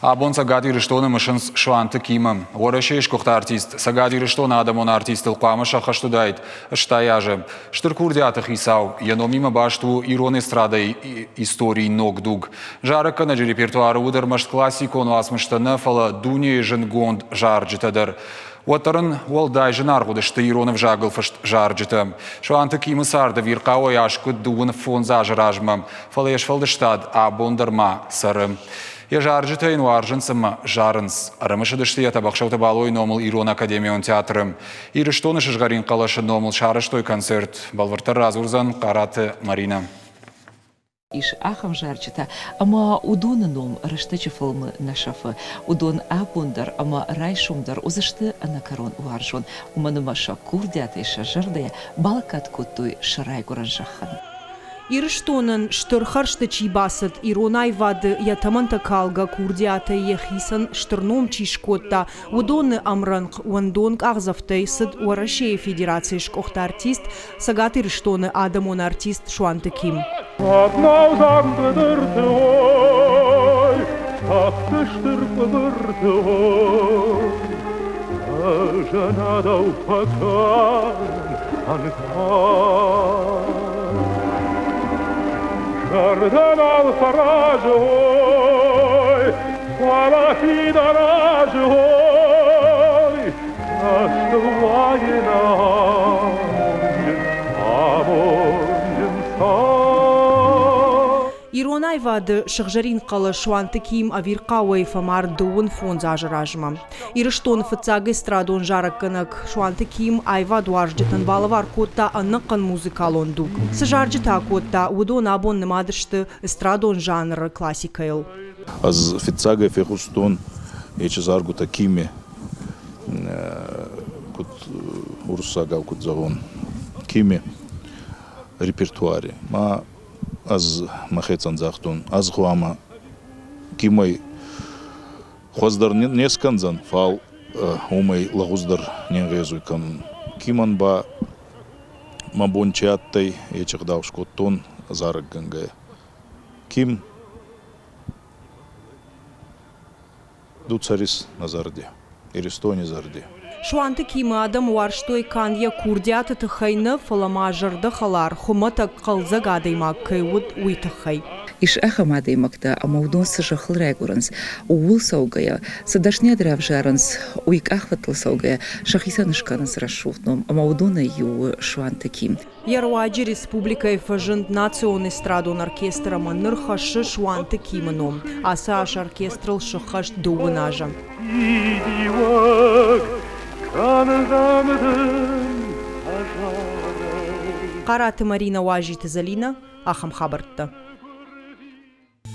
Абон Цӕгат Ирыстоны мысынц Суанты Кимы. Уӕрӕсейы сгуыхт артист, Цӕгат Ирыстоны адӕмон артистыл хъуамӕ сӕххӕст уыдаид 80 азы. Стыр курдиаты хицау, йӕ номимӕ баст у ирон эстрадӕйы историйы ног дуг. Зарӕггӕнӕджы репертуары уыд ӕрмӕст классикон уацмыстӕ нӕ, фӕлӕ дунейы зындгонд зарджытӕ дӕр. Уӕддӕр ын уӕлдай зынаргъ уыдысты ирон ӕвзагыл фыст зарджытӕ. Суанты Кимы цард ӕвирхъауӕй аскъуыд 25 азы размӕ, фӕлӕ йе сфӕлдыстад абон дӕр ма цӕры. Йӕ зарджытӕ йын уарзынц ӕмӕ зарынц. Ӕрымысыдысты йӕ Тӕбӕхсӕуты Балойы номыл Ирон академион театры. Ирыстоны сызгъӕрин хъӕлӕсы номыл сарӕзтой концерт. Бӕлвырддӕр радзурдзӕн Хъараты Маринӕ. Ис ахӕм зарджытӕ, ӕмӕ уыдоны ном рӕстӕджы фӕлмы нӕ сӕфы. Уыдон абон дӕр ӕмӕ райсом дӕр уыдзысты ӕнӕкӕрон уарзон, уымӕн ӕмӕ сӕ курдиатӕй, сӕ зӕрдӕйӕ балӕггад кодтой сӕ райгуырӕн зӕххӕн. Ирыстонӕн стыр хӕрзты чи бацыд, ирон аивады йӕ тӕмӕнтӕ калгӕ курдиатӕй йӕхицӕн стыр ном чи скодта, уыдоны ӕмрӕнхъ уӕндон къахдзӕфтӕй цыд Уӕрӕсейы Федерацийы сгуыхт артист, Цӕгат Ирыстоны адӕмон артист Суанты Ким. Зӕрдӕ фӕразой, фӕлӕ фидаразой, Цӕстыл уайы амондджын, амондджын цард. Ирон аивады сыгъзӕрин хъӕлӕс Суанты Ким ӕвирхъауӕй фӕмард 25 азы размӕ. Ирыстоны фыццаг эстрадон зарӕггӕнӕг Суанты Ким аивадуарзджытӕн балӕвар кодта ӕнӕхъӕн музыкалон дуг. Цы зарджытӕ кодта, уыдон абон нымад сты эстрадон жанры классикӕйыл. Ӕз фиццагӕй фегъустон ечи заргутӕ Кими, куд уруссагау куд зӕгъон, Кими репертуари. Ма ӕз мӕхецӕн загътон, ӕз гъуама Кимӕй хуӕздӕр не скӕндзӕн, фал уомӕй лӕгъуздӕр не нгъезуй кӕнун. Кимӕн ба мӕ бон чи адтӕй, ечи гъдау скодтон зарӕггӕнгӕй. Ким, ду цӕрис нӕ зӕрди, Иристони зӕрди. Суанты Кимы адӕм уарзтой канд йӕ курдиаты тыххӕй нӕ, фӕлӕ ма зӕрдӕхӕлар, хуымӕтӕг, хъӕлдзӕг адӕймаг кӕй уыд, уый тыххӕй. Ис ахӕм адӕймӕгтӕ, ӕмӕ уыдон цы зӕххыл райгуырынц, ууыл цӕугӕйӕ, цы дӕсныйад равзарынц, уый къахвӕдтыл цӕугӕйӕ, сӕхицӕн скӕнынц рӕсугъд ном, ӕмӕ уыдонӕй иу у Суанты Ким. Йӕ руаджы республикӕйы фӕзынд национ эстрадон оркестр ӕмӕ ныр хӕссы Суанты Кимы ном. Ацы аз оркестрыл сыххӕст дыууын азы. Хъараты Маринӕ, Уазиты Зӕлинӕ, ахӕм хабӕрттӕ.